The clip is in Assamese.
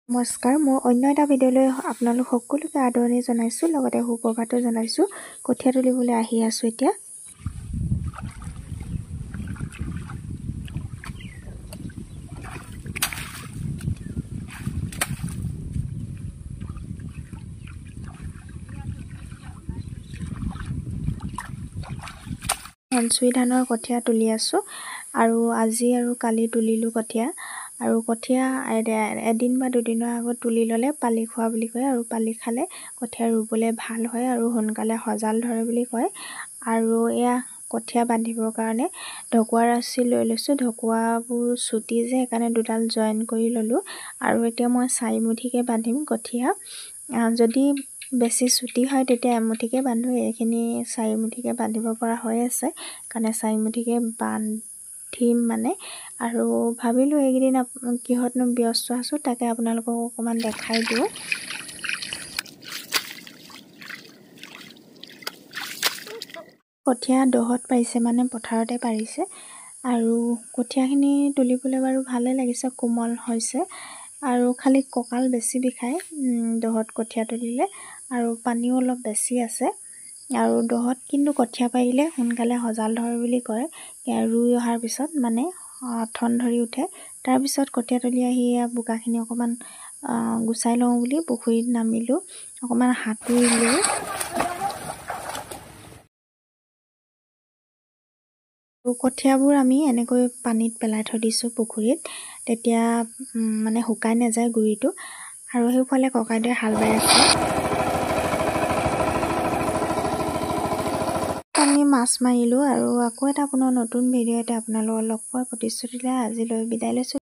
নমস্কাৰ, মোৰ অন্য এটা ভিডিঅ'লৈ আপোনালোক সকলোকে আদৰণি জনাইছোঁ, লগতে সুপ্ৰভাতো জনাইছোঁ। কঠীয়া তুলিবলৈ আহি আছোঁ এতিয়া। মনচুৰি ধানৰ কঠীয়া তুলি আছোঁ আৰু আজি আৰু কালি তুলিলোঁ কঠীয়া। আৰু কঠীয়া এদিন বা দুদিনৰ আগত তুলি ল'লে পালি খোৱা বুলি কয়, আৰু পালি খালে কঠীয়া ৰুবলৈ ভাল হয় আৰু সোনকালে সজাল ধৰে বুলি কয়। আৰু এয়া কঠীয়া বান্ধিবৰ কাৰণে ঢকুৱা ৰছী লৈ লৈছোঁ। ঢকুৱাবোৰ চুটি যে, সেইকাৰণে দুডাল জইন কৰি ল'লোঁ। আৰু এতিয়া মই চাৰিমুঠিকৈ বান্ধিম কঠীয়া। যদি বেছি চুটি হয় তেতিয়া এমুঠিকৈ বান্ধো। এইখিনি চাৰিমুঠিকৈ বান্ধিব পৰা হৈ আছে কাৰণে চাৰিমুঠিকৈ বান্ধিম মানে। আৰু ভাবিলোঁ এইকেইদিন কিহতনো ব্যস্ত আছোঁ তাকে আপোনালোকক অকণমান দেখাই দিওঁ। কঠীয়া দহত পাৰিছে, মানে পথাৰতে পাৰিছে। আৰু কঠীয়াখিনি তুলিবলৈ বাৰু ভালেই লাগিছে, কোমল হৈছে। আৰু খালি কঁকাল বেছি বিষায় দহত কঠীয়া তুলিলে, আৰু পানীও অলপ বেছি আছে। আৰু দহত কিন্তু কঠীয়া পাৰিলে সোনকালে সজাল ধৰে বুলি কয়। ৰুই অহাৰ পিছত মানে ঠন ধৰি উঠে। তাৰপিছত কঠীয়া তুলি আহি বোকাখিনি অকণমান গুচাই লওঁ বুলি পুখুৰীত নামিলোঁ, অকণমান সাঁতুৰিলোঁ। কঠীয়াবোৰ আমি এনেকৈ পানীত পেলাই থৈ দিছোঁ পুখুৰীত, তেতিয়া মানে শুকাই নাযায় গুড়িটো। আৰু সেইফালে ককাইদেৱে হাল বাই আছে। আমি মাছ মাৰিলোঁ। আৰু আকৌ এটা পুনৰ নতুন ভিডিঅ'তে আপোনালোকক লগ পোৱাৰ প্ৰতিশ্ৰুতিৰে আজিলৈ বিদায় লৈছোঁ।